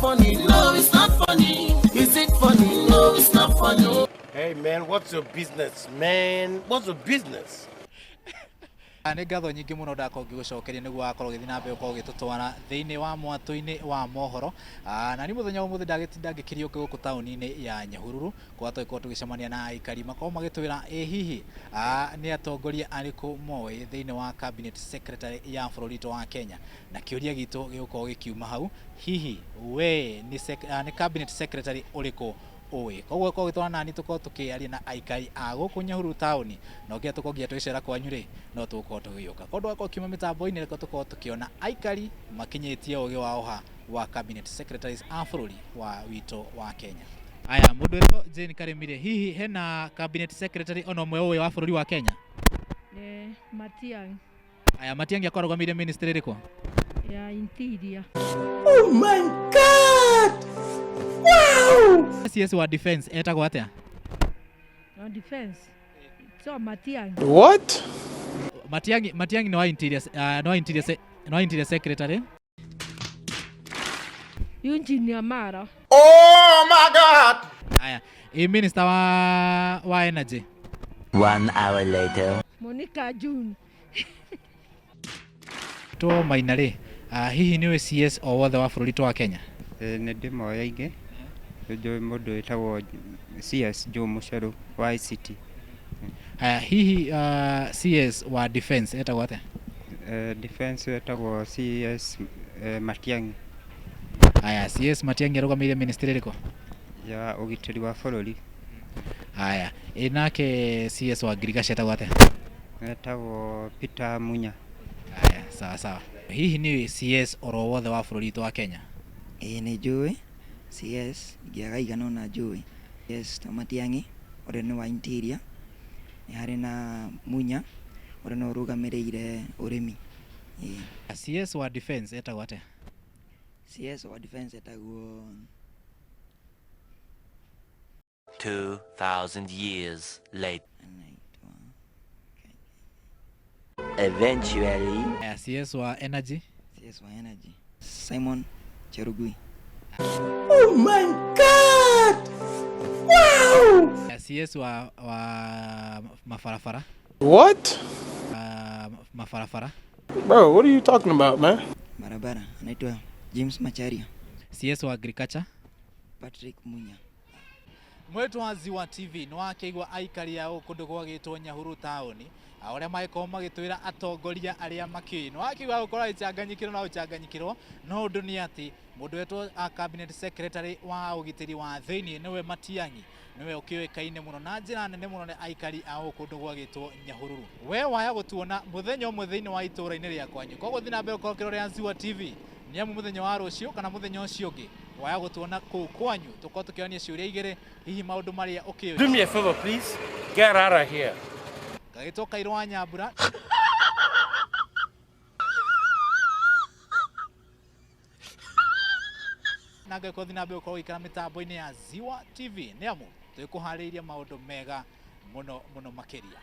funny? No, it's not funny. Is it funny? No, it's not funny. Hey man, what's your business, man? What's your business? Nĩ ngatho nyingĩ mũno ndakorwo ngĩgũcokeria nĩguo wakorwo ũgĩthiĩ na mbere gũkorwo ũgĩtũtwara thĩinĩ wa mwatũ-inĩ wa mohoro. Na niĩ mũthenya wa ũmũthĩ ndagĩtinda ngĩkĩriũka gũkũ taũni-inĩ ya Nyahururu kũrĩa tũgĩkorwo tũgĩcemania na aikari makorwo magĩtwĩra ĩ hihi nĩ atongoria arĩkũ moĩ thĩinĩ wa cabinet secretary ya bũrũri witũ wa Kenya. Na kĩũria gitũ gĩgũkorwo gĩkiuma hau, hihi we nĩ cabinet secretary ũrĩkũ ũĩ? Koguo ũkorwo ũgĩtwarana nani tũkorwo tũkĩaria na aikari a gũkũ Nyahururu taũni, na ũngĩenda tũkorwo nginya tũgĩcera kwanyu rĩ, no tũgũkorwo tũgĩũka. Koguo ndũgakorwo ũkiuma mĩtambo-inĩ, reke tũkorwo tũkĩona aikari makinyĩtie ũgĩ wao ha wa cabinet secretaries a bũrũri wa witũ wa Kenya. Aya, mũndũ wĩtwo Jane Karĩmire, hihi hena cabinet secretary ona ũmwe ũĩ wa bũrũri wa Kenya? Nĩ Matiang'i. Aya, Matiang'i akoragwo arũgamĩrĩire ministry ĩrĩkũ? Ya Interior. CS wa defense etagwo atĩa? No defense. So Matiang'i. What? Matiang'i nĩ wa interior, nĩ wa interior secretary. Eugene Amara. Oh my God! Aya, ĩ minister wa energy. 1 hour later. Monica June. To Maina rĩ, hihi nĩ ũĩ CS o wothe wa bũrũri witũ wa Kenya? Nĩ ndĩmoĩ aingĩ. Nĩ njũĩ mũndũ wĩtagwo CS Joe Mucheru wa ICT. Aya, hihi CS wa defense etagwo atĩa? Defense wetagwo CS Matiang'i. Aya, CS Matiang'i arũgamĩrĩire ministry ĩrĩkũ? Ya ũgitĩri wa bũrũri. Aya, ĩ nake CS wa ngirigaca etagwo atĩa? Etagwo Peter Munya. Aya, sawa sawa. Hihi nĩ ũĩ CS oro wothe wa bũrũri witũ wa Kenya? Ĩĩ nĩ njũĩ CS ingĩaga igana ũna njũĩ. CS ta Matiang'i ũrĩa nĩ wa Interior, nĩ harĩ na Munya ũrĩa nĩwe ũrũgamĩrĩire ũrĩmi. Ĩĩ. CS wa defense etagwo atĩa? CS wa defense etagwo 2,000 years later. Anaitwa Eventually. Aya, CS wa energy. CS wa energy Simon Cherugui. Oh my God! Wow! Aya, CS wa mabarabara. What? Mabarabara. Bro, what are you talking about, man? Barabara anaitwa James Macharia. CS wa agriculture Patrick Munya. Mwetu wa Ziwa TV nĩ wakĩigua aikari a kũndũ gwagĩtwo Nyahururu taũni ũrĩa magĩkorwo magĩtwĩra atongoria arĩa makĩũĩ. Nĩ wakĩigua gũkorwo agĩcanganyikĩrwo na gũcanganyikĩrwo, no ũndũ nĩ atĩ mũndũ wetwo cabinet secretary wa ũgitĩri wa thĩinĩ nĩwe Matiang'i, nĩwe ũkĩũĩkaine mũno na njĩra nene mũno nĩ aikari a kũndũ gwagĩtwo Nyahururu. We waya gũtuona mũthenya ũmwe thĩinĩ wa itũũra-inĩ rĩa kwanyu, koguo thiĩ na mbere gũkorwo ũkĩrorera Ziwa TV nĩ amu mũthenya wa rũciũ kana mũthenya ũcio ũngĩ waya gũtuona kũu kwanyu tũkorwo tũkĩonia ciũria igĩrĩ hihi maũndũ marĩa ũkĩũĩ. Do me a favor, please. Get out of here. Gagĩtwo Kairũ wa Nyambura. Na ngagĩkorwo thiĩ na mbere gũkorwo ũgĩikara mĩtambo-inĩ ya Ziwa TV nĩ amu twĩkũharĩirie maũndũ mega mũno mũno makĩria.